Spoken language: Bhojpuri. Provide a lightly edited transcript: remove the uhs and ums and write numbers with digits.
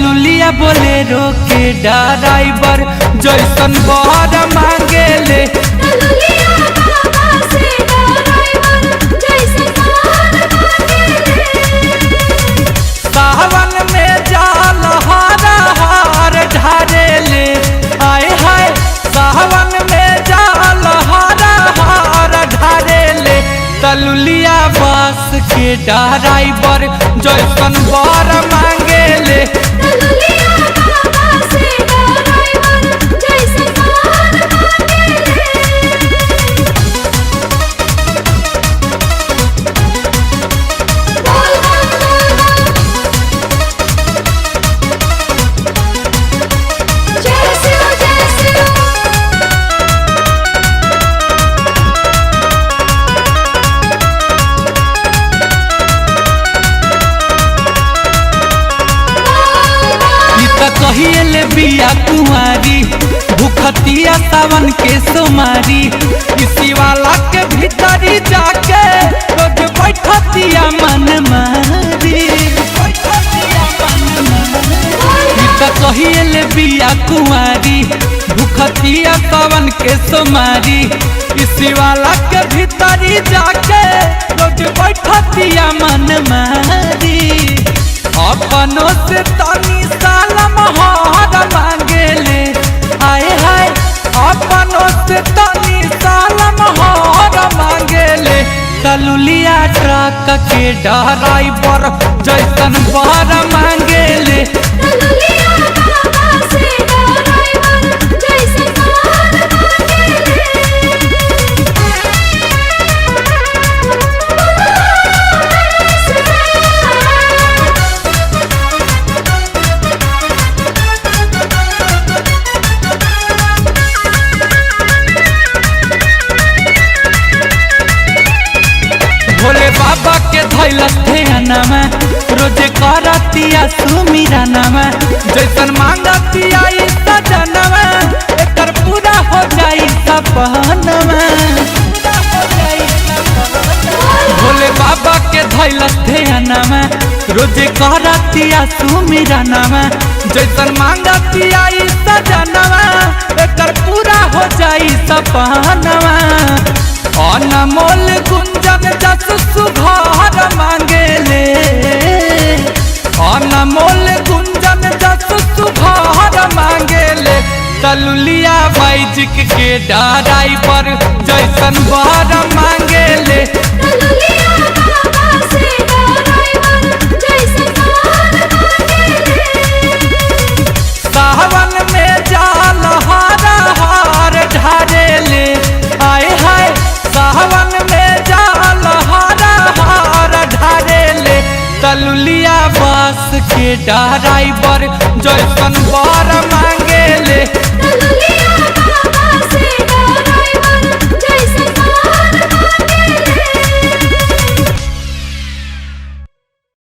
तलुलिया बोलेरो के ड्राइवर जैसन बर मांगेले। तलुलिया बाबा से डराइवर जैसन बर मांगेले। सावन में जाल हार हार ढारेले, आय हाय सावन में जाल हार हार ढारेले। तलुलिया बस के ड्राइवर जैसन बर मांगेले। तलुलिया बाबा से डराइवर जैसन बर मांगेले। बोल बम बोल बम, जय शिव जय शिव। ई त कहिएले बिया कुंवारी, भूखतिया सावन के सोमारी। इसी वाला के भीतरी जाके रोज बैठतिया मन मारी। ई त कहिएले बिया कुंवारी, भूखतिया सावन के सोमारी। इसी वाला के भीतरी जाके रोज बैठतिया मन मारी। अपनों से तनी साला महार मांगेले, आए हाय अपनों से तनी साला महार मांगेले। तलुलिया ट्रक के ड्राइवर जैसन बर मांगेले। तलुलिया बाबा से डराइवर जैसन बर मांगेले। भोले बाबा के धैलस ध्यानमा, रोज करतिया सुमिरनमा। जैसन मांगतिया ई सजनवा, एकर पूरा हो जाई सपनवा। भोले बाबा के धैलस ध्यानमा, रोज करतिया सुमिरनमा। जैसन मांगतिया ई सजनवा, एकर पूरा हो जाई सपनवा। अनमोल गुंजन जस सुधार मांगेले, अनमोल गुंजन जस सुधार मांगेले। तलुलिया मैजिक के ड्राइवर जैसन बर मांगेले। तलुलिया बाबा से डराइवर जैसन बर मांगेले। सावन में जाल हार हार ढारेले, आय हाय सावन में जाल हार हार ढारेले। तलुलिया बस के ड्राइवर जैसन बर।